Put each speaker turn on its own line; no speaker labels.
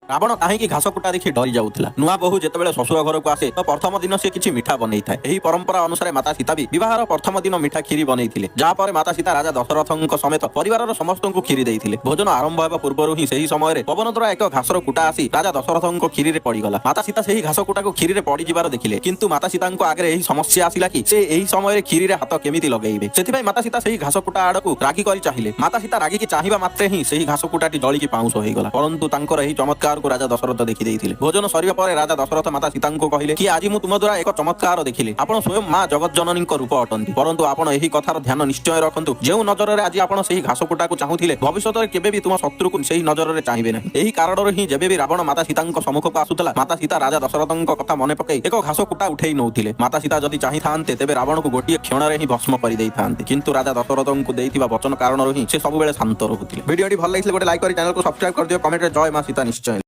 ରାବଣ କାହିଁକି ଘାସ କୁଟା ଦେଖି ଡରି ଯାଉଥିଲା? ନୂଆ ବୋହୂ ଯେତେବେଳେ ଶ୍ୱଶୁର ଘରକୁ ଆସେ ତ ପ୍ରଥମ ଦିନ ସେ କିଛି ମିଠା ବନେଇଥାଏ। ଏହି ପରମ୍ପରା ଅନୁସାରେ ମାତା ସୀତା ବି ବିବାହର ପ୍ରଥମ ଦିନ ମିଠା କ୍ଷୀରି ବନେଇଥିଲେ, ଯାହା ପରେ ମାତା ସୀତା ରାଜା ଦଶରଥଙ୍କ ସମେତ ପରିବାରର ସମସ୍ତଙ୍କୁ କ୍ଷୀରି ଦେଇଥିଲେ। ଭୋଜନ ଆରମ୍ଭ ହେବା ପୂର୍ବରୁ ହିଁ ସେହି ସମୟରେ ପବନ ଦ୍ୱାରା ଏକ ଘାସର କୁଟା ଆସି ରାଜା ଦଶରଥଙ୍କ କ୍ଷୀରିରେ ପଡିଗଲା। ମାତା ସୀତା ସେହି ଘାସ କୁଟାକୁ କ୍ଷୀରିରେ ପଡିଯିବାର ଦେଖିଲେ, କିନ୍ତୁ ମାତା ସୀତାଙ୍କ ଆଗରେ ଏହି ସମସ୍ୟା ଆସିଲା କି ସେ ଏହି ସମୟରେ କ୍ଷୀରିରେ ହାତ କେମିତି ଲଗେଇବେ? ସେଥିପାଇଁ ମାତା ସୀତା ସେହି ଘାସ କୁଟା ଆଡକୁ ରାଗି କରି ଚାହିଁଲେ। ମାତା ସୀତା ରାଗିକି ଚାହିଁବା ମାତ୍ରେ ହିଁ ସେହି ଘାସ କୁଟାଟି ଜଳିକି ପାଉଁଶ ହେଇଗଲା। ପରନ୍ତୁ ତାଙ୍କର ଏହି ଚମତ୍କାରକୁ ରାଜା ଦଶରଥ ଦେଖି ଦେଇଥିଲେ। ଭୋଜନ ସରିବା ପରେ ରାଜା ଦଶରଥ ମାତା ସୀତାଙ୍କୁ କହିଲେ କି ଆଜି ମୁଁ ତୁମ ଦ୍ୱାରା ଏକ ଚମତ୍କାର ଦେଖିଲି। ଆପଣ ସ୍ୱୟଂ ମା ଜଗତଜନନୀଙ୍କ ରୂପ ଅଟନ୍ତି। ପରନ୍ତୁ ଆପଣ ଏହି କଥାର ଧ୍ୟାନ ନିଶ୍ଚୟ ରଖନ୍ତୁ, ଯେଉଁ ନଜରରେ ଆଜି ଆପଣ ସେହି ଘାସ କୁଟାକୁ ଚାହୁଁଥିଲେ, ଭବିଷ୍ୟତରେ କେବେ ବି ତୁମ ଶତ୍ରୁକୁ ସେହି ନଜରରେ ଚାହିଁବେ ନାହିଁ। ଏହି କାରଣରୁ ହିଁ ଯେବେ ବି ରାବଣ ମାତା ସୀତାଙ୍କ ସମ୍ମୁଖକୁ ଆସୁଥିଲା, ମାତା ସୀତା ରାଜା ଦଶରଥଙ୍କ କଥା ମନେ ପକାଇ ଏକ ଘାସ କୁଟା ଉଠେଇ ନଉଥିଲେ। ମାତା ସୀତା ଯଦି ଚାହିଁଥାନ୍ତେ, ତେବେ ରାବଣକୁ ଗୋଟିଏ କ୍ଷଣରେ ହିଁ ଭସ୍ମ କରିଦେଇଥାନ୍ତେ। କିନ୍ତୁ ରାଜା ଦଶରଥଙ୍କୁ ଦେଇଥିବା ବଚନ କାରଣରୁ ହିଁ ସେ ସବୁବେଳେ ଶାନ୍ତ ରହୁଥିଲେ। ଭିଡ଼ିଓଟି ଭଲ ଲାଗିଥିଲେ ଗୋଟେ ଲାଇକ୍ କରି ଚ୍ୟାନେଲକୁ ସବସ୍କ୍ରାଇବ କରିଦିଅ। କମେଣ୍ଟରେ ଜୟ ମା ସୀତା ନିଶ୍ଚୟ।